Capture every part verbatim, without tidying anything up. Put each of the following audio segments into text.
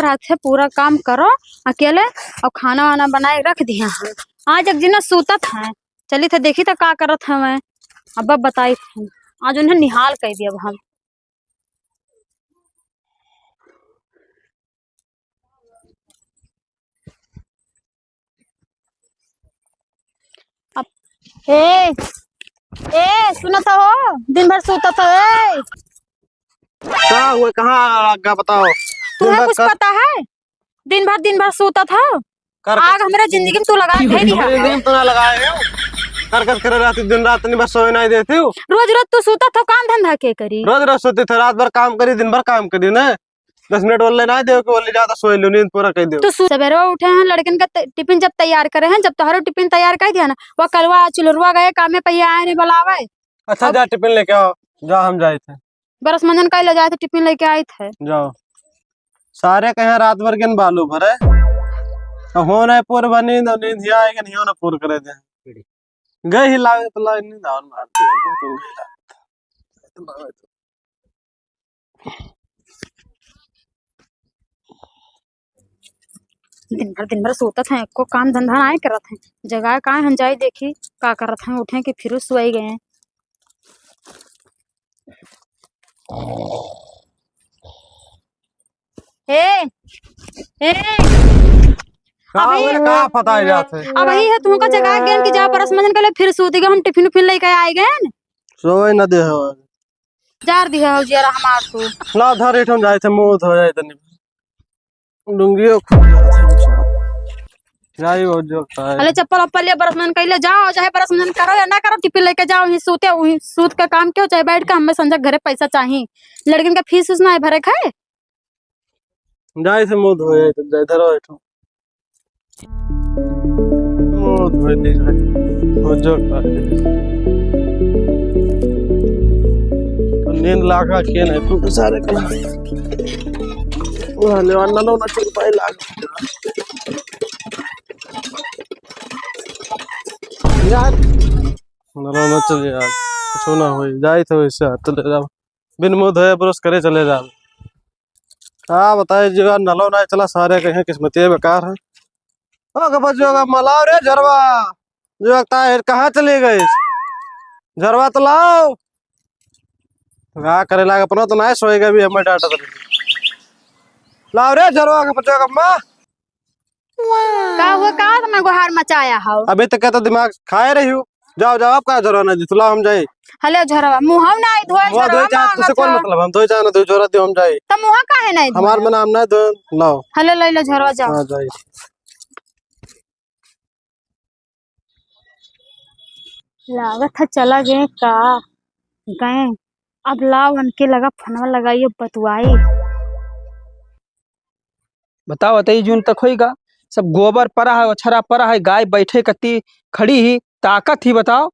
रहत है, पूरा काम करो अकेले, और खाना वाना बनाए रख दिया है। आज एक जना सूतत है, चली थे देखी तो का करत है मैं, अब बताई थे। आज उन्हें निहाल कह दिया अब हम। अब, ए, ए, सुनत हो? दिन भर सूतत हो, ए। का हुआ? कहाँ आ गया बताओ? दिन तुम्हें भर कुछ कर- पता है? दिन भर, दिन भर सूतत हो। कर- आग हमरे जिंदगी में तू लगा दे दिया। जिंदगी में तो ना लगाए हो। कर कर करे रहती दिन रात, नहीं बस सोए नहीं देती हो। रोज रोज तू सूतत हो, काम धंधा के करी? रोज रोज सोती थे, रात भर काम करी, दिन भर काम करी ना। दस मिनट बोल लेना है, देव के बोल ले, ज्यादा सोए लो, नींद पूरा कर दो। तो सु-, सवेरे उठे हैं, लड़कन का त-, टिफिन जब तैयार करे हैं, जब तोहरो टिफिन तैयार कर दिया ना, वो कलवा चुलरुआ गए कामे, पहिया आए नहीं बुलावे। अच्छा, अब जा टिफिन लेके आओ, जा हम जाए थे। बरस मंजन का ले जाए थे, टिफिन लेके आई थे। जाओ, सारे कहे रात भर के न बालू भरे, तो हो ना पूर बनी, तो नींद ही आएगा, नहीं हो ना पूर करे दे। गए ही लावे तो लावे, नींद और मार दे, बहुत हो गया। दिन भर, दिन भर सोतत हैं, एको काम धंधा नाहीं करत हैं। जगाए काहे हम जाई देखी का करत हैं, उठे कि फिर सोई गए हैं। ए, ए, का अबही, बोले, का पता है जात है? अबही है तुमका जगा गेन कि जा बरस मंजन के लिए फिर सूती गए, हम टिफिन उफिन लेके आए गए। सोए न दे हो। जार दिया हो जियारा हमार तू। ला धर, एठम जाए थे, मुंह धो जाए तनी। लुंगियो खुल जाए थे। जाई बहुत जोर का है। अले चप्पल उप्पल ले बरस मंजन कैले जाओ, चाहे बरस मंजन करो या ना करो, टिफिन लेके जाओ, वहीं सूते, वहीं सूत के काम क्यों, चाहे बैठ के, हमें संजय घरे पैसा चाही, लड़कन का फीस उस ना है भरे खाए। जाए थे मुंह धोए, तो जाए धरो एठो। मुंह धोए दे भाई। हो जोर का दे। तो नींद लागा के नहीं, तू तो सारे कना। वाह, ले, वाह, नलो ना चल पाए लाग। यार। नलो ना चल यार। कुछ ना होई, जाए थे वैसे हाथ ले जाओ। बिन मुंह धोए ब्रश करे चले जाओ। का बताए, जो नलो ना चला, सारे कहीं किस्मतिये बेकार है। ओ गबा जो गबा लाओ रे झरवा, जो लगता है कहाँ चले गए? झरवा तो लाओ। का करे लाग, अपना तो ना सोएगा भी, हमें डांटा तो। लाओ रे झरवा के बच्चा का माँ। का हुआ, का इतना गुहार मचाया हो? अभी तक कहता दिमाग खाए रही हूँ। जाओ, जाओ, आप का झरवा नहीं दी, तो लाओ हम जाए। हले झरवा, मुँह ना आई धोए, मुँह धोए झरवा चाहे, मांगा तुझसे कौन था। मतलब, हम धोए चाहे ना धोए, झरवा दियो हम जाए। तो मुँह काहे नहीं तो हमार धोए? मनाम ना धोए, लाओ। हले ले लो झरवा, जाओ। हाँ, जाए। लागत है चला गए का, गए। अब लाओ उनके लगा फोनवा लगाइए, बतुआई। बताओ, अतई जून तक होइगा, सब गोबर परा है, ओछरा परा है, गाय बैठे कती खड़ी ही, ताकत ही बताओ,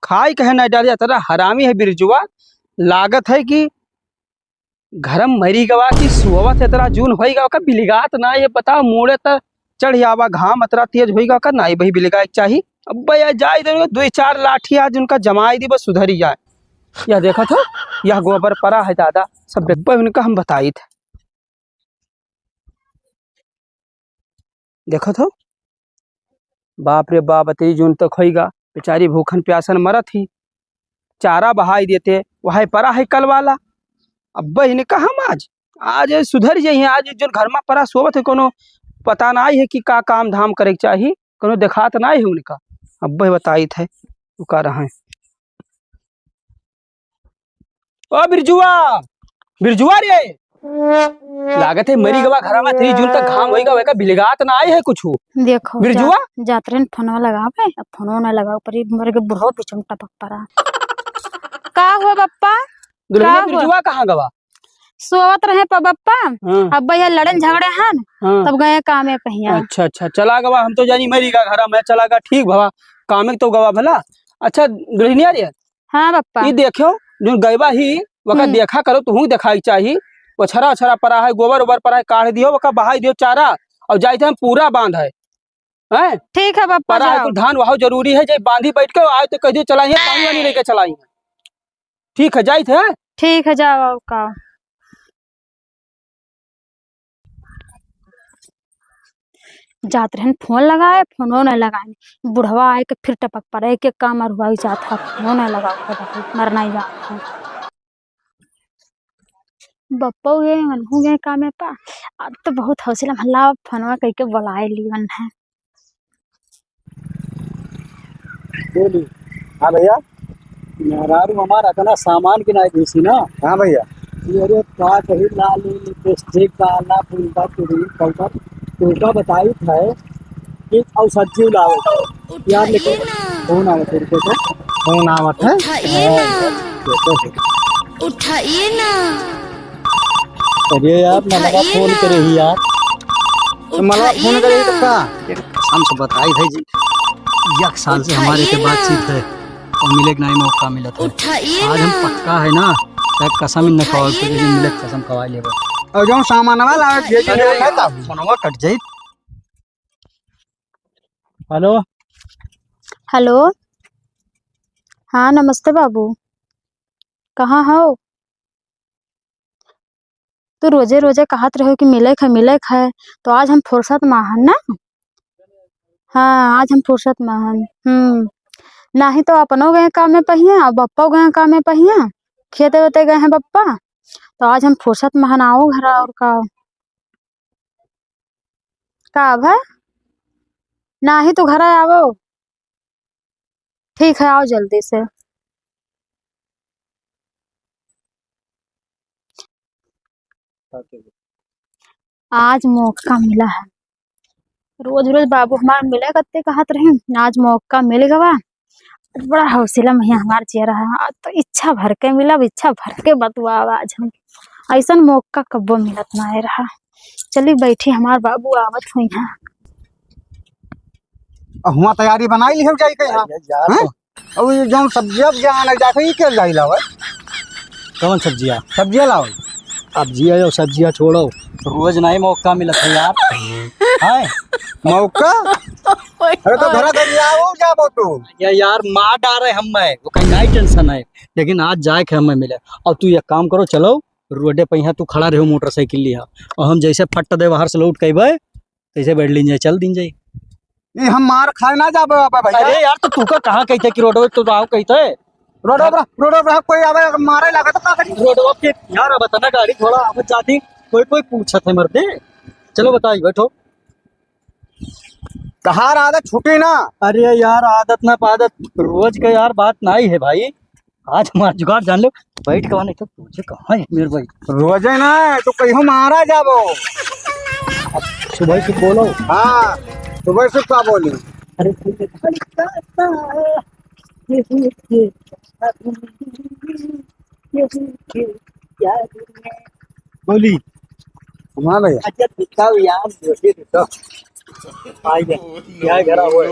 खाई कहे नहीं डाली, अतरा हरामी है बिरजुआ, लागत है कि घरम मरी गवा कि सोवत है, अतरा जून होइगा, ओका बिलिगात ना, ये बताओ, मूड़े त चढ़ आवा घाम, अतरा तेज होइगा, ओका नाई बही बिलिगाए के चाही। अब भैया जाई दे, दुई चार लाठी आज उनका जमाई दी, बस सुधरी जाए। यह देखो तो, यह गोबर परा है दादा, सब डब्बे उनका हम बताई थे। देखत हो, बाप रे बाप, अतरी जून तक होइगा, बेचारी भूखन प्यासन मरत ही। चारा बहाई देते, वही परा है कल वाला। अब बहिन का हम आज, आज सुधर जाइए, आज जौन घर में परा सोवत है, कोनो पता नाई है कि का काम धाम करे के चाही, कोनो देखात नाई है उनका। अब बताई थे, वो का रहा है। ओ बिरजुआ, बिरजुआ रे, लागत है मरी गवा घरा में, अतरी जून तक घाम होइगा, वेका बिलगात ना आई है कुछ। देखो, बिरजुआ? जा-, जात रहन फोनवा लगावे, अब फोनवा ना लगाओ, पर ये मर के बुढ़वा पीछे में टपक परा। का हुआ बप्पा? दुल्हनिया का हुआ? बिरजुआ कहाँ गवा? सोवत रहे प बप्पा, हाँ। अब भैया लड़न झगड़े हन, हाँ। तब गए कामे पहिया। अच्छा, अच्छा, चला गवा, हम तो जानी मरी गा घरा में, चला गा, ठीक भवा, कामे तो गवा भला। अच्छा दुल्हनिया रे, हाँ बप्पा। ई देखो, जौन गइबा ही, वका हम्म। देखा करो, तुहूँ देखाई चाही। ओछरा ओछरा परा है, गोबर ओबर परा है, काढ़ दियो, वका बहाई दियो चारा, और जाइत है पूरा बांध है। हैं? ठीक है बप्पा, परा है जाओ। कुल धान वहाओ जरूरी है, जे बांधी बैठ के आए तो कह दियो चलाई है, पानी वानी लेके चलाई है। ठीक है, जाइत है। ठीक है, जाओ, आओ का। जात रहन फोन लगाए, फोनो नहीं लगाए। बुढ़वा आए के फिर टपक पड़े, एक एक काम अरुआई जात है, फोनो नहीं लगाओ, मरना ही जात है। बप्पो गए, मनहू गए कामे पा। अब तो बहुत हौसला मल्ला, फोनवा कइके बुलाए लीवन है। बोली। हाँ भैया। मेहरारू हमार अतना सामान किनाए देसी ना। हाँ भैया। ये अरे का कही, लाल लिपस्टिक, काला फुलका, चूड़ी, पाउडर, तोका बताई था कि और सब्जी लाओ। यार लेके उठाइए ना। फोन आवत है, रुको तो। फोन आवत है? उठाइए ना। हाँ, रुको तो। उठाइए ना। अरे यार, मलवा उठाइए फोन ना। करे ही यार। तो मलवा फोन करे ही तो उठाइए ना। का? एक कसम से बताई भाई जी, एक साल से हमारे के उठाइए ना। बातचीत है और मिले के नहीं मौका मिलत है। उठाइए आज हम ना। पक्का है ना, एक कसम ही न खाओ, उठाइए फिर भी ना। मिले के कसम खवा लेबो। और जो सामान वाला है, ये अरे नहीं यार, था। फोनवा कट जाई। हेलो। हेलो। हाँ, नमस्ते बाबू। कहाँ हो? तू रोजे रोजे कहत रहो कि मिले क है, मिले क है, तो आज हम फुर्सत में हन ना। हाँ, आज हम फुर्सत में हन। हम्म, नाही तो अपनो गए कामे पहिया, और बप्पो गए कामे पहिया, खेते वेते गए हैं बप्पा, तो आज हम फुर्सत में हन, आओ घर और का। का भा? नाही तो घरे आवो। ठीक है, आओ जल्दी से। आज मौका मिला है। रोज रोज बाबू हमार मिले कत्ते कहत रहे, आज मौका मिल गवा। बड़ा हौसला में हमार जिया रहा। आज तो इच्छा भर के मिलब, इच्छा भर के बतुआब आज हम। ऐसन मौका कब्बो मिलत नाहीं रहा। चली बैठी, हमार बाबू आवत हुइहैं। अब हुआं तैयारी बनाई लिहल जाई के यहाँ। अरे यार, हैं? तो अब ये जौन सब्जिया उब्जिया आने जाके, ये के जाई लावे? कौन सब्जिया? सब्जिया लावे। अब जिया यो सब्जिया छोड़ो, रोज नहीं मौका मिलत है यार। हैं? मौका? अरे तो घरा घरी आओ, जाबो तू। या यार, मार डारे हम्मे, वो कहीं नहीं टेंशन है, लेकिन आज जाए के हम्मे मिले। और तू एक काम करो, चलो रोडे पे यहाँ तू खड़ा रहो मोटरसाइकिल लिया, और हम जैसे फट दे बाहर से लौट के अइबे, तैसे बैठ लीन जाए, चल दीन जाए। ये हम मार खाए ना जाबे बाबा भैया। अरे यार, तो तू का कहाँ कहते कि रोडवे तो आओ कहते? रोडवे पर, रोडवे पर कोई आवे, अगर मारे लगे तो का करी? रोडवा पे यार, अब इतना गाड़ी घोड़ा आवत जाती, कोई कोई पूछत है मर्दे। चलो बताइए, बैठो। तहार आदत छूटी ना। अरे यार, आदत ना पादत, रोज का यार बात नहीं है भाई। आज हमार जुगाड़ जान लो, बैठ के वाने तो तुझे कहाँ है मेरे भाई? रोजे ना, तो कहीं मारा जाबो। अब सुबह से बोलो। हाँ, सुबह से का बोली? अरे, बोली। हाँ भैया। अच्छा, दिखाओ यार, मुझे दिखाओ। आ गया। क्या घर आ हुआ है?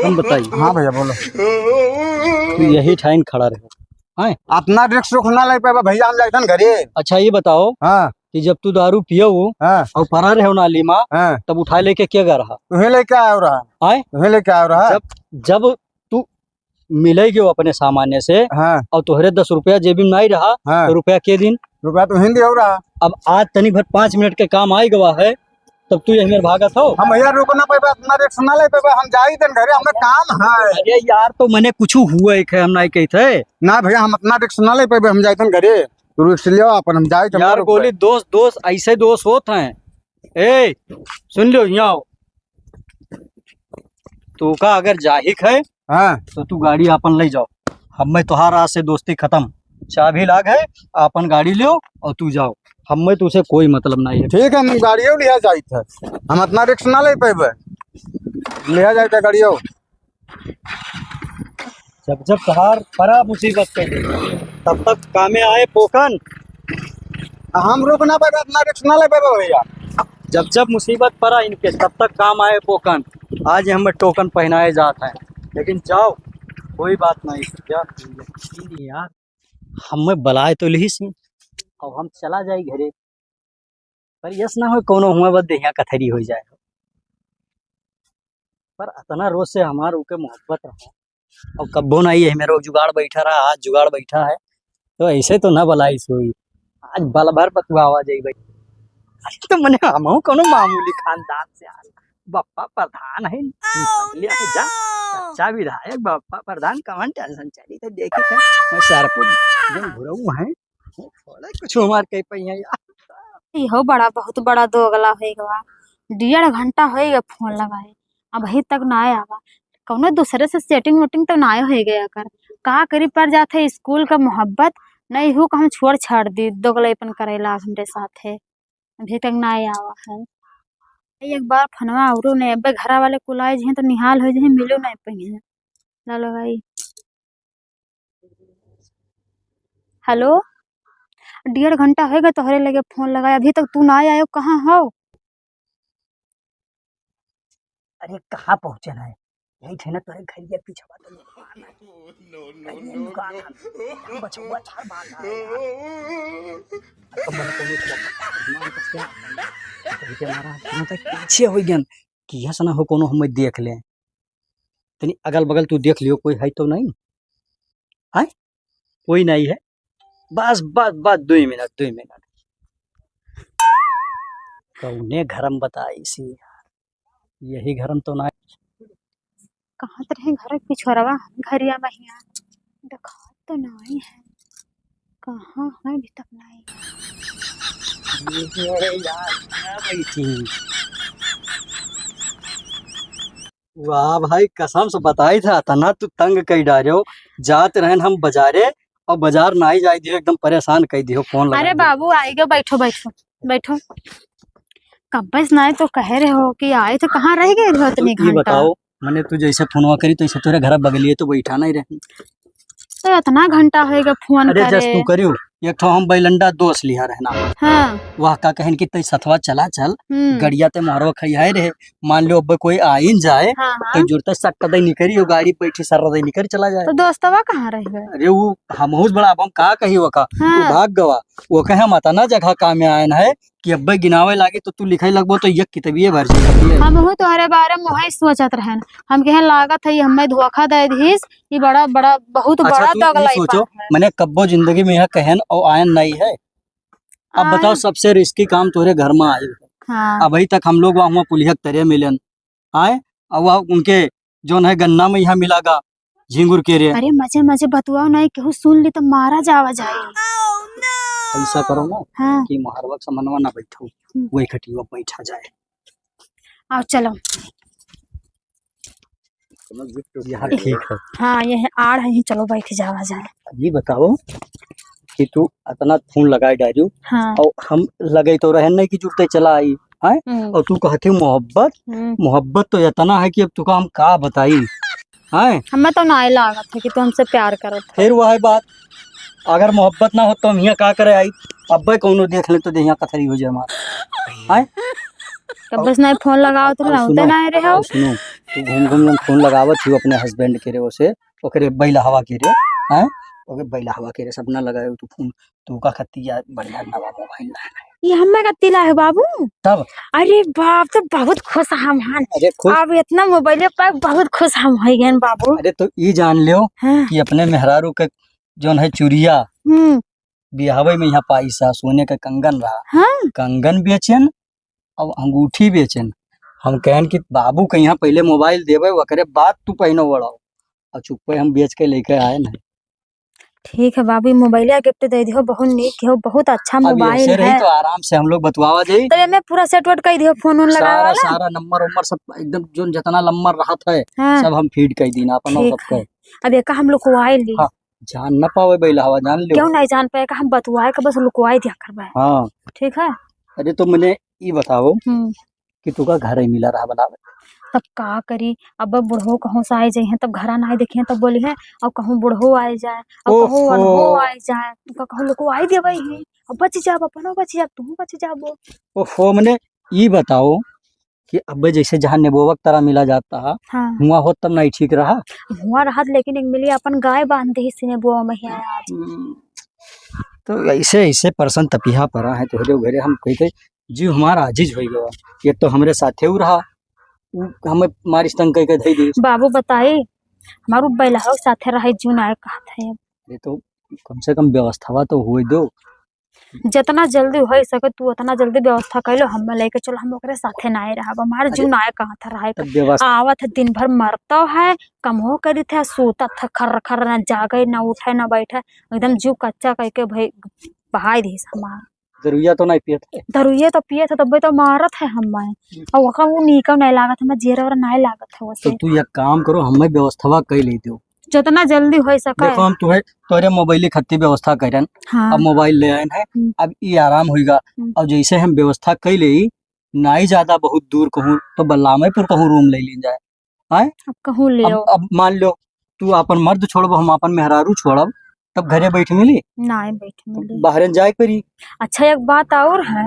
हम बताइए। हाँ भैया, बोलो। तू यही ठाइन खड़ा रहे। हैं? अपना रिस्क रुक ना ले पाबे भैया, हम जाइथन घरे। अच्छा, ये बताओ हाँ। कि जब तू दारू पियो हो हाँ। और परा रहे हो नाली में, हाँ। तब उठा लेके क्या कर रहा? तुम्हें लेके आयो रहा। आए? तुम्हें लेके आयो रहा। जब, जब तू मिले गयो अपने सामान्य से हाँ। और तोहरे दस रुपया जेबी में नहीं रहा, हाँ। तो रुपया के दिन? रुपया तो हिंदी हो रहा। अब आज तनी भर पाँच मिनट के काम आए गवा है, तब तू यही मेरे भागत हो? हम भैया रुक ना पाबे, अपना रिस्क ना ले पाबे, हम जाई देन घरे, हमें काम है। अरे यार, तो मने कुछ हुआ है, हम नहीं कहते। ना भैया, हम अपना रिस्क ना ले पाबे, हम जाई देन घरे। तू रिस्क लियो अपन, हम जाई देन यार। गोली, दोस्त, दोस्त, ऐसे दोस्त होत हैं। ए, सुन लो, यहाँ आओ। तू का अगर जाहिक है, हाँ। तो तू गाड़ी आपन ले जाओ। हमें तोहार आज से दोस्ती खत्म। चाबी लाग है, आपन गाड़ी लियो और तू जाओ। हमें तुझसे कोई मतलब नहीं है। ठीक है, हम गाड़ियों लिया जाइत है। हम इतना रिस्क ना ले पाबे। लिया जाइत है गाड़ियों। जब जब तोहार परा मुसीबत के, तब तक कामे आए पोकन। हम रुक ना पाबे, इतना रिस्क ना ले पाबे भैया। जब जब मुसीबत परा इनके, तब तक काम आए पोकन। आज हमें टोकन पहनाए जात हैं, लेकिन जाओ, कोई बात नहीं। यार, यार, हमें बलाए तो लिहिस, अब हम चला जाई घरे, पर यस ना हो कोनो हुआ बस देहिया कथरी हो जाए। पर इतना रोज से हमार ओके मोहब्बत रहा, और कब्बो नहीं है, मेरा जुगाड़ बैठा रहा, आज जुगाड़ बैठा है, तो ऐसे तो ना बलाइस होई। आज बल भर बतुआवा जाई भाई। आज तो मने हमहू कोनो मामूली खानदान से आल। बप्पा प्रधान है, निपट लिया है जा। अच्छा विधायक बप्पा प्रधान, कवन tension चली तो देखी थे, वो सरपुर जन घुरऊ है, वो थोड़ा कुछ हमार कह पाई है यार। इहो बड़ा, बहुत बड़ा दोगला होइ गवा। डेढ़ घंटा होइ गया फोन लगाए, अबही तक नाय आवा। कौनो दूसरे से setting वेटिंग तो नाय होइ गया कर। का करी, पर जात है स्कूल का मोहब्बत, नहीं हूँ कहूँ छोड़ छाड़ दी, दोगलैपन करेला हमरे साथ है। अभी तक नाय आवा है। एक बार फोनवा औरो ने, अबे घरा वाले कुल आए जहीं तो निहाल हो जहीं, मिलो नहीं पइहें। ला लगाई। हेलो, डेढ़ घंटा होएगा तोहरे लगे फोन लगाए, अभी तक तू ना आयो, कहाँ हो? अरे, कहाँ पहुँचल है? यही थे ना तोरे घर के पीछे बा, तो कहीं दुकान है, बचवा चार बांध रहा है यार। अब मैंने कोनो को पता नहीं, क्या? अभी के हमारा हाथ में तक पीछे हो गया कि यह सना हो कोनो हमें देख ले। तनी अगल बगल तू देख लियो, कोई है तो नहीं? है? कोई नहीं है? बस, बस, बस, दुई मिनट, दुई मिनट। कौने घरम बताई सी? यही घरम तो ना। कहाँ त रहे घर पिछोरवा, घरिया महिया। देखात तो नहीं है। कहाँ है अभी तक नहीं? अरे यार, कहाँ गई थी? वाह भाई, कसम से बताई था, तना तू तंग कई डार्यो। जात रहन हम बजारे, और बजार नाई जाई दियो, एकदम परेशान कई दियो, फोन लगा अरे दियो। बाबू, आई गयो, बैठो, बैठो, बैठो। कब्बे से नाई तो कहे रहे हो कि आए तो कहाँ रह गए रहो अतनी घंटा? बताओ, मने तू जैसे फोनवा करी, तो ऐसे तोरे घर बगलिए तो बैठा नहीं रहे। तो इतना घंटा होएगा फोन अरे, जस करे। तू करियो, एक ठो हम बैलंडा दोस्त लिहा रहना। हाँ। वह का कहन कि तै सथवा चला चल, हम्म। गड़िया ते मोहरवा खइहाए रहे, मान लो अब कोई आइन जाए, हाँ, हाँ। तो जुरते सट्ट दे निकरी, वो गाड़ी बैठी सर्र दे निकरी चला जाए। तो दोस्तवा कहाँ रह गए? अरे वो हमहूस बड़ा, अब हम का कही वो का, हाँ। वो भाग गवा, वो कहे हम अतना जगह काम में आयन है, कि अब्बे गिनावे लागे तो तू लिखे लगबो तो एक किताबिये भर जाई। हमहू तोहरे बारे में वही सोचत रहन। हम कहे लागत है ये हमें धोखा दे दिस, ये बड़ा, बड़ा, बहुत अच्छा, बड़ा तू ई दोगलाईपन सोचो, है। मने कब्बो जिंदगी में यहाँ कहन और आयन नहीं है। अब बताओ, आयन। सबसे risky काम तोरे घर में आए। हाँ। अभी तक हम लोग वहाँ पुलिया के तरे मिलन। आए, अब वह उनके जौन है गन्ना में यहाँ मिला गा, झींगुर के रे। अरे मजे मजे बतुआओ नहीं, केहू सुन ली तो मारा जावा जाए। ऐसा करो ना हाँ। कि मोहरवा के समनवा ना बैठो, हम्म। वही खटिया बैठा जाए। आओ चलो। समझ गए? यहाँ ठीक है। हाँ, ये है आड़ है, चलो बैठ जावा जाए। ये बताओ कि तू अतना फोन लगाए डारू हाँ। और हम लगे तो रहन नहीं कि जुरते चला आई, हैं? हम्म। और तू कहती मोहब्बत, हम्म। मोहब्बत तो इतना है कि अब तुका हम का बताई, हैं? हमें तो नाय लागत है कि तू हमसे प्यार करत है। फिर वह बात, अगर मोहब्बत ना हो तो हम यहाँ का करे आई? अब्बे कौनो देख ले तो देहिया कथरी हो जाए हमार, हैं? तब बस नहीं फोन लगाओ तो और रहते सुनो, ना रहे हो। और सुनो, तू घूम घूम के फोन लगावत ही अपने husband के रे, ओसे ओकरे बैलहवा के रे, हैं? ओके बैलहवा के रे, सब ना लगाए तू फोन, तू का खतिया बढ़िया नवा मोबाइल लाए। ये हमें का तिला है बाबू? तब? अरे बाप, तो बहुत खुश हम हन। अरे खुश? अब इतना मोबाइल पाए, बहुत खुश हम हो गए बाबू। अरे तो ई जान लियो हाँ। कि अपने मेहरारू के जौन है चुरिया, हम्म। बियाहवे में यहाँ पाई सा सोने का कंगन रहा। हाँ। कंगन बेचेन और अंगूठी बेचेन। हम कहन कि बाबू के यहाँ पहले मोबाइल देवे, ओकरे बाद तू पहनो बड़ाओ। और चुप्पे हम बेच के लेके आए ना। ठीक है बाबू, मोबाइल या gift दे दियो, बहुत नीक हो, बहुत अच्छा अब मोबाइल ऐसे रही है। तो आराम से हम लोग बतवावा जाई। तो एमे पूरा set वेट कर दियो, फोन उन लगावे सारा, वाला। सारा नंबर उम्बर सब एकदम जो जितना नंबर रहत है, हाँ। सब हम feed कर दीना अपन और ठीक सबके। है। अब एका हम लुकवाए ली। हाँ, जान ना पावे बैलहवा, जान लियो। क्यों नहीं जान पाए का हम बतवाए का बस लुकवाए दिया करबे। हाँ। ठीक है। अरे तो मने ई बताओ हम्म। कि तुका घर ही मिला रहा बनावे। तब का करी, अब बुढ़ो कहूँ से आए जाइए, तब घरा ना देखिए, तब बोली है, और कहूँ बुढ़ो आए जाए, और कहूँ ओफो। अनहो आए जाए, तो कहूँ लुकवाए देवे ही, अब बच जाब, अपनो बच जाब, तू बच जाबो। ओफो, मने ई बताओ कि अबे जैसे जहाँ नेबोवा के तरह मिला जाता है, हाँ। हुआ होत तब नहीं ठीक रहा। हुआ रहत, लेकिन एक मिली अपन गाय बांध दे से नेबोवा में ही आया आज। हम्म, तो ऐसे, ऐसे परसन तपिहा परा है तोहरे घरे, हम कही थे, जीव हमारा आजिज हो गया। ये तो हमरे साथे उ रहा, उ हमें मारिस तंग कह के धई दी। बाबू बताई, हमारू बैलहवा के साथे रहे, जीव ना कहत है। ये तो कम से कम व्यवस्थावा तो होए दो। जितना जल्दी होइ सके तू उतना जल्दी व्यवस्था कइ लो, हम्मे लइके चलो, हम ओकरे साथे नाहीं रहब, हमार जीव नाहीं कहत है रहे के। व्यवस्था आवत है, दिन भर मरतो है, कमो करित है, सूतत है खर्र खर्र, ना जागे, ना उठे, ना बैठे, एकदम जीव कच्चा कइके भाई बहाई दिहिस हमार। दरुइया तो नाहीं पियत है? दरुइया तो पियत है, तब्बे तो मारत है हम्मे। और ओका वो नीका नाहीं लागत, हम्मे जेरा वेरा नाहीं लागत है तो वैसे। तू एक काम करो, हम्मे व्यवस्था कइ लेइ देउ। जितना जल्दी होइ सके। देखो, हम तुहे, तोहरे मोबाइल खातिर व्यवस्था करेन। हाँ। अब मोबाइल ले आएन है, हम्म। अब ई आराम होइगा। हम्म। अब जैसे हम व्यवस्था कइ लेई, नाहीं ज्यादा बहुत दूर कहूँ, तो बलरामपुर कहूँ रूम लइ लीन जाए। आए? अब कहूँ ले अब, आओ। अब मान लो, तू आपन मर्द छोड़ब, हम आपन मेहरारू छोड़ब, तब घरे बैठ मिली? नाहीं बैठ मिली। बाहरे जाए के पड़ी। अच्छा, एक बात और है,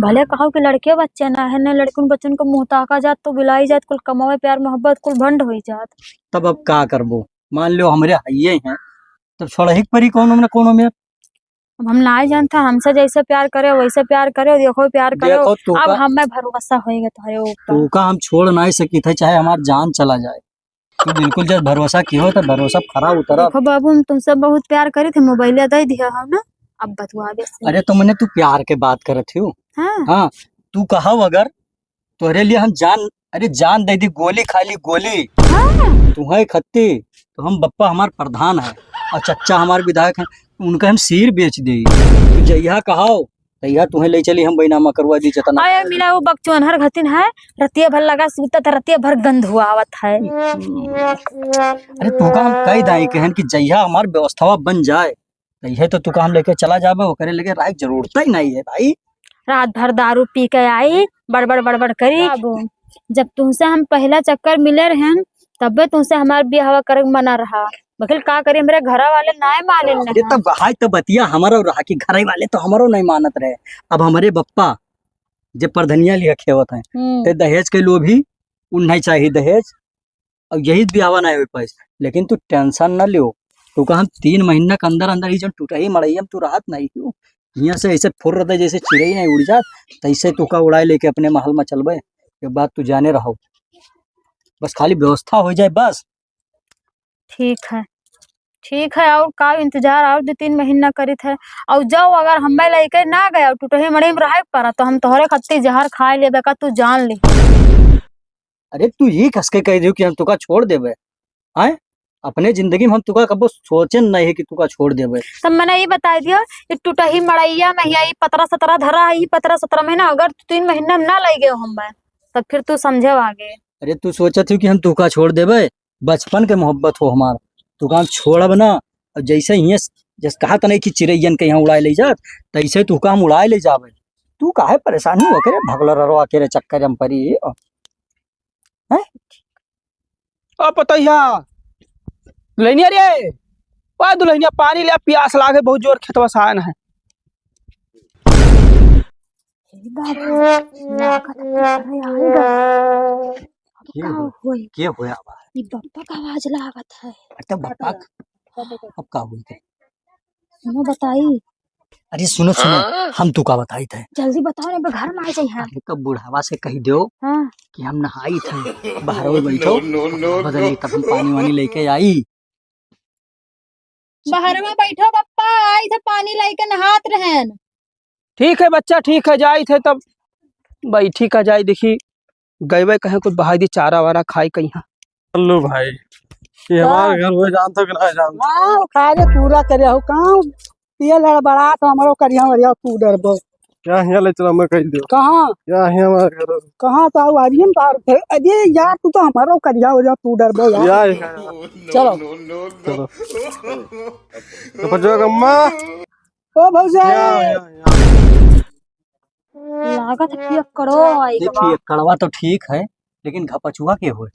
भले कहो कि लड़के बच्चे ना है, ना लड़कन बच्चन को मुँह ताका जात, तो बिलाई जात, कुल कमावे, प्यार मोहब्बत कुल भंड होइ जात। तब अब का करबो? मान लो हमरे हइये हैं, तब छोड़ही के परी कौनो में न कौनो में। अब हम नाहीं जानता, हमसे जैसे प्यार करे वैसे प्यार करे, देखो प्यार करे। देखो, तू अब का, हमें भरोसा होइगा तोहरे ऊपर। तू का हम छोड़ नाहीं सकी थे, चाहे हमार जान चला जाए। तू बिल्कुल जब भरोसा किहो तो भरोसा खरा उतरा। देखो बाबू, हम तुमसे बहुत प्यार करी थे, मोबाइल दे दिया हो ना, अब बतुआ दे से। अरे तो मने तू प्यार के बात करत हो। हाँ। हाँ, तू कहो अगर तोहरे लिए हम जान, अरे जान दे दी, गोली खाली गोली। हाँ। तुहरे खत्ती, तो हम बप्पा हमार प्रधान है और चच्चा हमार विधायक हैं, उनका हम सिर बेच देई। तू जइहा कहाओ, तइहा तुहे ले चली, हम बैनामा करवा दी जतना। अरे मिला वो बकचोनहर घतिन है, रतिया भर लगा सूतत है, रतिया भर गंध हुआ आवत है। अरे तू का हम कह दाई कहन कि जइहा हमार व्यवस्थावा बन जाए, तइहे तो तू का हम लेके चला जाबे, ओकरे लेके राय जरूरत ही नहीं है भाई। रात भर दारू पी के आई, बड़बड़ बड़बड़ करी। बाबू, जब तुमसे हम पहला चक्कर मिले रहन, तब्बे तुमसे हमार बियाहवा करे के मना रहा। बकिल का करी, हमरे घरा वाले नाय माने अरे रहे। तब हाय तो बतिया हमारो रहा कि घरे वाले तो हमारो नहीं मानत रहे। अब हमरे बप्पा जे परधनिया लिया खेवत हैं, हम्म। ते दहेज के लोभी, उन्हें चाहिए दहेज। अब यही बियाहवा नहीं हो पाइस, लेकिन तू tension ना लियो। तू का हम तीन महीना के अंदर अंदर ही जौन टूटही मड़ैया में तू रहत नहीं हो, हियाँ से ऐसे फुर्र दे जैसे चिड़ै नहीं उड़ जात, तैसे तू का उड़ाए लेके अपने महल में चलबे। ये बात तू जाने रहो, बस खाली व्यवस्था हो जाए बस। ठीक है, ठीक है, और का इंतजार, और दो तीन महीना करित है। और जाओ, अगर हमें लेके ना गया, टूटही मड़ई में रहे पड़ा, तो हम तोहरे खत्ती जहर खाए लेबे का, तू जान ली। अरे, तू ये कस के कह दियो कि हम तुका छोड़ देबे? आए? अपने जिंदगी में हम तुका कबो सोचे नहीं है कि तुका छोड़ देबे। तब मैंने ये बताई दियो कि टूटही मड़ैया में ही आई पतरा सतरा धरा है, ये पतरा सतरा महीना, अगर तू तीन महीना में ना ले गए हमें, तब फिर तू समझे आगे। अरे, तू सोचत हो कि हम तुका छोड़ देबे? बचपन के मोहब्बत हो हमार, तुका हम छोड़ब ना। और जैसे ही जस कहा तने कि चिड़ैयन के यहाँ उड़ाए ले जात, तैसे तुका हम उड़ाए ले जाबे। तू काहे परेशानी हो के रे भगलरवा के रे चक्कर में परी हो? हैं? ओ पतैया, दुल्हनिया रे, ओ दुल्हनिया, पानी ले, प्यास लागे, बहुत जोर खेतवा से आयन है। हे बाबा, लागत है कि अरे आएगा। अब के का हो-, होई? के होया बा? ई बप्पा का आवाज लागत है। अच्छा, बप्पा क-, अब का होई? सुनो बताई। अरे सुनो, सुनो, हाँ? हम तू का बताई थे। जल्दी बताओ, नहीं तो घर में आ जाई हम। अरे तो बुढ़ावा से कह दो हाँ। कि हम नहाई थे, बाहर में बैठो, no, no, no, कपड़ा बदल ली, तब हम पानी वानी लेके आई। बाहर में बैठो बप्पा, आई थे पानी लेके नहात रहन। ठीक है बच्चा, ठीक है, जाई थे तब बैठी का जाई, देखी गईबे कहीं कुछ बहाई दी चारा वारा खाई कहीं। हेलो भाई, ये का? हमार घर हुए जानत हो कि ना जानत हो? हाँ, खा के पूरा करे हो काम। ये लड़बड़ा तो हमरो करिया वरिया तू डरबो। क्या हिया ले चला मैं कह दियो। कहाँ? क्या हिया हमार घर? कहाँ तो आऊ आर्यन बाहर थे? अरे यार, तू तो हमरो करिया वरिया तू डरबो यार। या ही है। चलो। चलो। तो पचवा गम्मा। ओ भौजाई। या, या, या। लागत है पियक्कड़ो आई ये बा। पियक्कड़वा तो ठीक है, लेकिन घपचुआ के होए?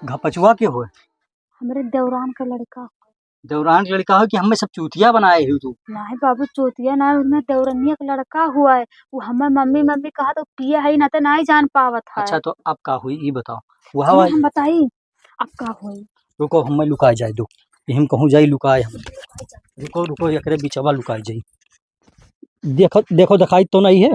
घपचुआ के होए? हमरे देवरान का लड़का। देवरान के लड़का हो कि हमें सब चूतिया बनाए हो तू? नहीं बाबू, चूतिया ना, उनमें देवरनिया का लड़का हुआ है। वो हमें मम्मी मम्मी कहा तो पिए है ना, तो नहीं जान पावत है। अच्छा, तो अब का हुई, ये बताओ। वह सुनो, वाली हम बताई। अब का होई? रुको, हमें लुकाए जाए दो। यही हम कहूँ जाई लुकाए हम। रुको, रुको, एकरे बिचवा लुकाए जाई। देखो, देखो, दिखाई तो नहीं है।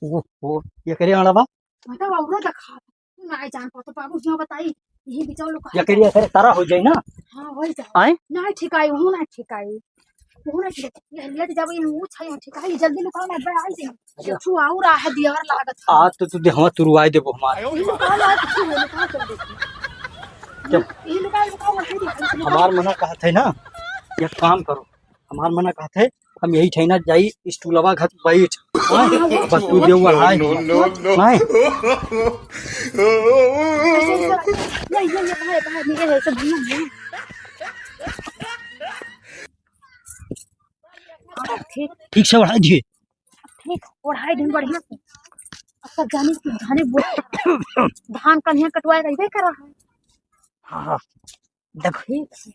ओ, ओ, एकरे अड़वा। मतलब, औरो दिखा। तू ना जान पाओ तो बाबू, जो बताई, यही बिचवा लुकाए एकरे, जाए। एकरे तारा हो जाई ना। हाँ, वही जा। आए? ना ठिकाई, वो ना ठिकाई। वो ना ठिकाई। ये लेट जाबे, ये ऊँच है, यहाँ ठिकाई, जल्दी लुकाओ, मैं बड़ा आई जाई। अच्छा। कुछ और आ है, दियार लागत है। आज तो तू देहवा तुरवाई देबो हमार। ये लुकाओ, आज कुछ हो, लुकाओ जल्दी। चल। ये लुकाओ, लुकाओ, वहीं दिखाई दे। हमार मना कहत है ना, एक काम करो, हमार मना कहत है, हम यही ठैना जाई, स्टूलवा घत बैठ। हाँ, बस तू देव बढ़ाए। No, no, no, no। हाँ। ऐसे, ऐसे, ये, ये, ये, बाहर, बाहर, ये, ये, सब भैया, भैया। ठीक। ठीक से बढ़ाई दिए। ठीक, बढ़ाई दिन बढ़िया से। अब सब जानी कि धाने बो-, धान कन्हिया कटवाए रहबे करा है। हाँ, हाँ। देख। ठीक है।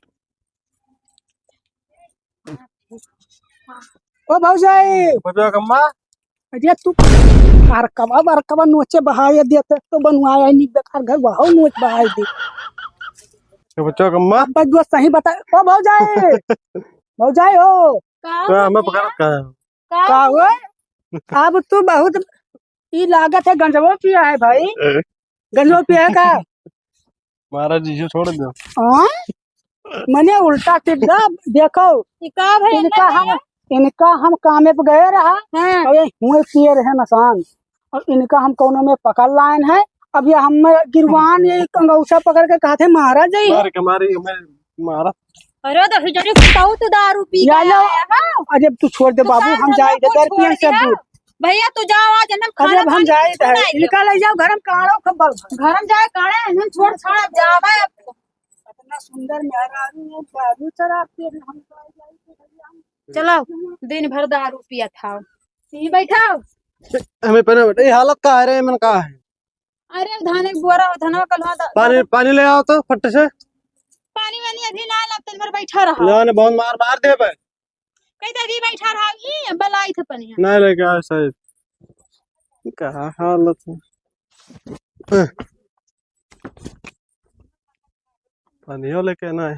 ओ भौजाई। बचवा कम्मा। अरे तू अरकवा बरकवा नोचे बहाए देते तो बनवाया नहीं बेकार घर वहां नोच बहाए दे। ए बचवा कम्मा। बस जो सही बता। ओ भौजाई। भौजाई हो। का तो हमें भैया? पकड़त का है? का का हो? अब तू बहुत ई लागत है गंजवो पिया है भाई। ए। गंजवो पिया है का? महाराज जी से छोड़ दो। हाँ? मने उल्टा सीधा देखो। ई का भैया इनका ना हम, भैया? इनका हम कामे पे गए रहा। हाँ। और ये हुए पिए रहे नसान। और इनका हम कौनो में पकड़ लायन है। अब ये हम गिरवान ये कंगौसा पकड़ के कहते महाराज जी। मार के मारी हमें मारा। अरे तो हिजड़ी कुटाऊ तू दारू पी या के लो। आया है। अरे तू छोड़ दे तू बाबू, का हम जाए इधर कुछ दर पियन छोड़ सब दिया? दूर। भैया तू जाओ आज हम अरे खाना अब हम पानी जाए कुछ इधर। बनाए दो। इनका ले जाओ घर में काढ़ो खब्बल। घर में जाए काढ़े हम छोड़ छाड़ अब जाबे अब। इतना सुंदर मेहरारू है, दारू चढ़ाते हैं हम। चलो दिन भर दारू पिया था। यहीं बैठा। हमें पहले बैठे, ये हालत का है रे, मन का है? अरे, धाने के बोरा हो, धनवा कलवा द-, पानी, द-, पानी ले आओ तो फट से। पानी वानी अभी ना ला, तन भर बैठा रहा। ना, ना, बहुत मार, मार दे बे। कहीं तो अभी बैठा रहा, ई बलाई थे पनिया। नहीं लेके आए शायद। का हालत है। हाँ। पानियो लेके ना है।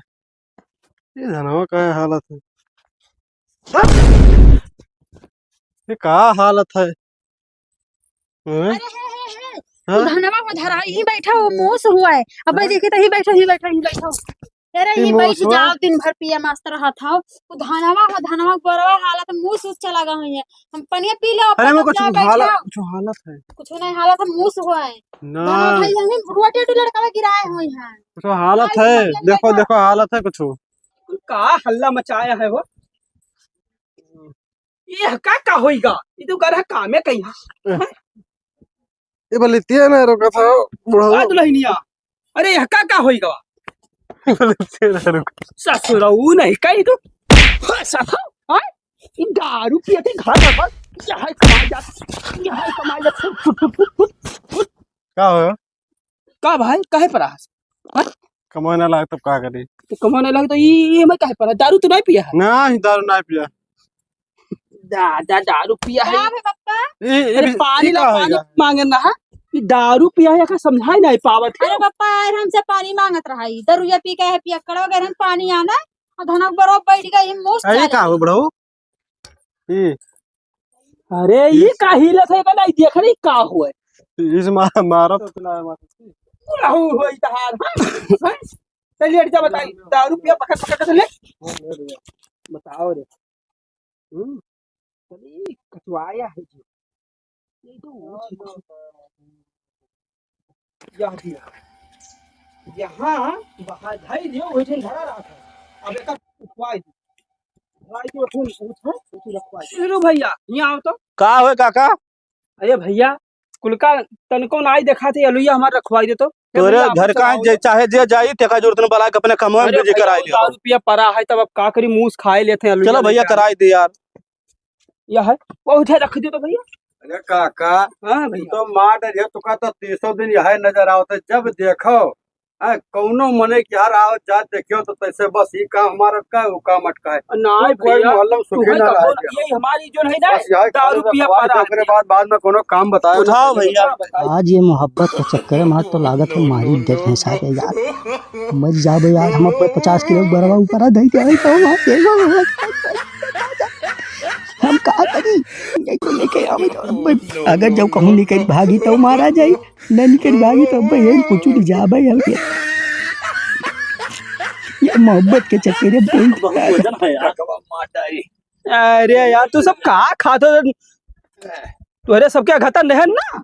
ये धनवा का हालत है। ये का हालत है? हैं? अरे, हे, हे, हे। हाँ? तू धनवा में धरा, यहीं बैठा हो, मूस हुआ है। अब भाई हाँ? देखे तो ही बैठा, ही बैठा, ही बैठा हो। अरे, ये यहीं बैठ मूस हुआ? जाओ, दिन भर पिया मस्त रहा था। वो धनवा हो, धनवा बोरवा हालत, मूस उस चला गया है। हम पनिया पी लो, अरे, अपन मैं कुछ जा बैठा। हालत, कुछ हालत है। कुछ नहीं हालत, हम मूस हुआ है। ना। दोनों भाई यहीं रोटे टू लड़का गिराए हुए हैं। कुछ हालत भाई, है, तुम देखो, बैठो। देखो, हालत है कुछ। का हल्ला मचाया है वो? यह का, का होइगा? ये तो कर है कामे कहीं। ए, बलितिया ना रोका था, बुढ़ऊ। आ दुल्हनिया, अरे यह का, का होइगा? बलितिया ना रोका। ससुरऊ नहीं कहीं तो। ससुर, हाँ? ये दारू पिए थे घर पर, यहाँ कमाई जात, यहाँ कमाई जात, फुट, फुट, फुट, फुट, फुट। का हो? का भाई, काहे पर आहस? हाँ? कमाए ना लाग तब का करी? तो कमाए ना लाग तो ई, ई हमें काहे पर? दारू तो नहीं पिया है? ना, ही दारू नहीं पिया। दादा, दारू पिया है। का है पप्पा? ई, ई अरे भी, पानी ई ला, का पानी होइगा? मांगे ना है। ई दारू पिया है, एका समझाई नहीं पावत है। अरे पप्पा, यार हमसे पानी मांगत रहा ई। दरुया पी के है, पियक्कड़ वगैरह हम पानी आना। और धनक बरो बैठ गई, हम मुंह अरे चाहे। का हो बड़ो? ई अरे, ई ई का हिलत है, का नहीं देख रही, का हुआ है? इस मा-, मारत। रहू होई तहार, हाँ? हाँ? चलिए, हट जा, बताई। दारू पिया, पकड़, पकड़ के ले। बताओ रे। हम्म? चलिए, कचुआया है जी। ये तो वो चीज। यह दिया। यहाँ बाहर धई दियो, वही दिन धरा रहा था। अब एक उठवाई दी। भाई को उठून, उठो, उठो रखवाई दी। सुनो भैया, यहाँ आओ तो। का होए काका? अरे भैया, कुल का तनको नाई देखाते, अलुइया हमार रखवाई दे तो। तोरे भैया, आप घर का चलाओ जे तो। चाहे जे जाई, तेका जरूरत न बला के अपने कमवा में अरे बिजी भैया, कराई वो लियो। दारू पिया परा है, तब अब का करी, मूस खाए लेते हैं, अलुइया चलो भैया, लेके कराई दे यार। यह है, वो उठे रख दियो तो भैया। अरे काका, हाँ तू भैया। तो मार डरियो, तुका तो तीसों दिन यह नजर आवत है। जब देखो, हाँ, कौनो मने के यार आओ जा देखियो तो तैसे बस ये काम हमारा अटका है, वो काम अटका है। ना तू कोई भैया, मोहल्ला में तू सुखे है ना कहो रहा ना, है। ये हमारी जो है ना, बस यही दारू खाली पिया रखवा पा दे, रहा ओकरे है। बाद, बाद में कोनो काम बताओ ना। उठाओ भैया। आज ये मोहब्बत के चक्कर में आज तो लागत है मारी देत हैं सारे यार। मर जाबे यार, हम अपने पचास किलो बरवा ऊपर आ धई के आई तो वहाँ देखो। हम का करी? ये तो लेके आवे तो अब अगर जब कहूँ निकल भागी तो मारा जाई, न निकल भागी तो अब यही कुछ नहीं जाबे हम के। ये मोहब्बत के चक्कर में बहुत वजन है यार। अरे यार, तू सब का खात हो? तोहरे सबके अघतन रहन ना।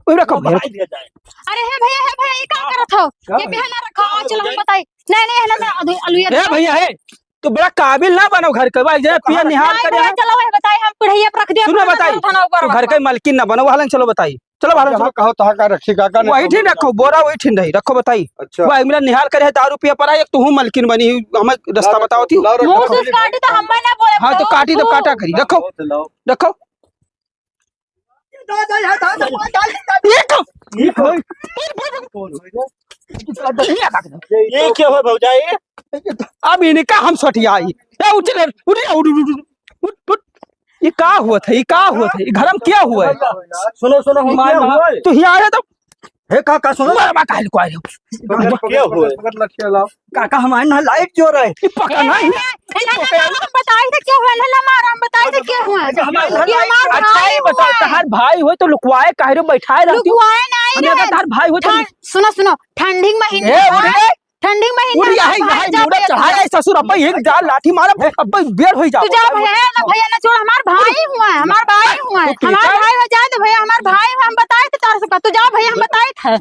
ओए रखो, अब भैया। बताई दिया जाए। अरे हे भैया, हे भैया, ये का करत हो? का ये भैया? बिहान ना रखो, का चलो हम भैया? बताई। नहीं, नहीं, है ना, ना, अदु-, अलुआ ए रखो। भैया, हे, तू बड़ा काबिल ना बनो घर के, भाई, जे पिया निहाल नहीं करे भैया, है। चलो, वही बताई, हम पिढ़ैया पर रख दिया, सुनो, अपना बताई, थाना ऊपर तू घर रखो। के मालकिन ना बनो, वहाँ चलो बताई। चलो बाहर जहाँ चलो। कहो, तहाँ का रखी, काका ने वही कहो। ठीक रखो, बोरा वही ठीक रही, रखो बताई। अच्छा। वो अगला निहाल करे है, दारू पिया पड़ा है, एक तू हूँ मलकिन बनी हुई, हमें रास्ता लाओ, बताओ थी। लाओ, रखो। मुंह से काटी तो हम ना बोले, हाँ, तो काटी तो काटा करी, रखो, लाओ। रखो। दादा, या दादा, दादा, ये कौन? ये कौन? ये क्या हुआ भौजाई? अब इनका हम सठियाई। ए, उठ ले, उठ ले, उठ, उठ, उठ, उठ, उठ। ये का हुआ था? ये का हुआ था? ये घर में क्या हुआ है? सुनो, सुनो, ये हमारे क्या हुआ है? तू यहाँ आया तो हे काका, सुनो। मरवा काहे को आए हो? पकड़, पकड़, क्या हुआ? पकड़, पकड़, लठिया लाओ। काका, हमारे ना लाइट जो रहे। ये पकड़ ना, ए, ए, ए, ना, ना, ना, हम बताई थे क्या हुआ, ना, ना, मारा, हम बताई थे क्या हुआ। अच्छा, हमारे ये हमारा अच्छा, भाई ये बताओ, हुआ है। तहार भाई होय तो लुकवाए काहे रे, बैठाए रहती? लुकवाए नहीं हम रे। अगर तहार भाई होय तो ठं-, सुनो, सुनो, ठंडी के महीने ए, में उठ रे। ठंडी महीने उठ, में यही, बाहर यही, जाओ, मुड़ा भैया, चढ़ा तू जाए, ससुर, अब्बे एक जाल लाठी मारब, अब्बे बेर होई जाओ। तू जा भैया, ना भैया, ना छोड़, हमार भाई हुआ है, हमार भाई हुआ है, तू हमार टीचर? भाई हुआ, जाए दे भैया, हमार भाई हुआ, हम बताए थे तार सबका, तू जा भैया, हम बताए थे,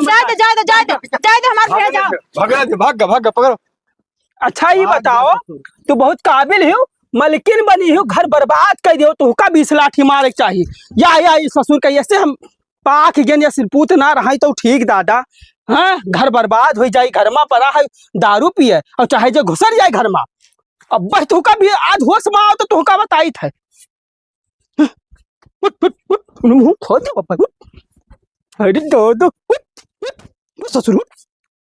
जाए दे, जाए दे, जाए दे, जाए दे, हमार भैया, जाओ। भगा दे, भाग, भाग, पकड़ो। अच्छा, ये बताओ, तू बहुत काबिल हो, मलकिन बनी हो, घर बर्बाद कर दियो, तुहका बीस लाठी मारे के चाही। या, या, ये ससुर का, ऐसे हम पाक गेन या सिरपूत ना रहाई तो ठीक दादा। हाँ, घर बर्बाद हो जाई, घर मा पड़ा है, दारू पिए और चाहे जो घुसर जाए घर मा। अब बस तुहका भी आज होश मा आओ तो तुहका बताई थे। उठ, उठ, उठ, मुंह खोल दे बाबा, उठ। अरे दो, दो, उठ, उठ, उठ ससुर, उठ।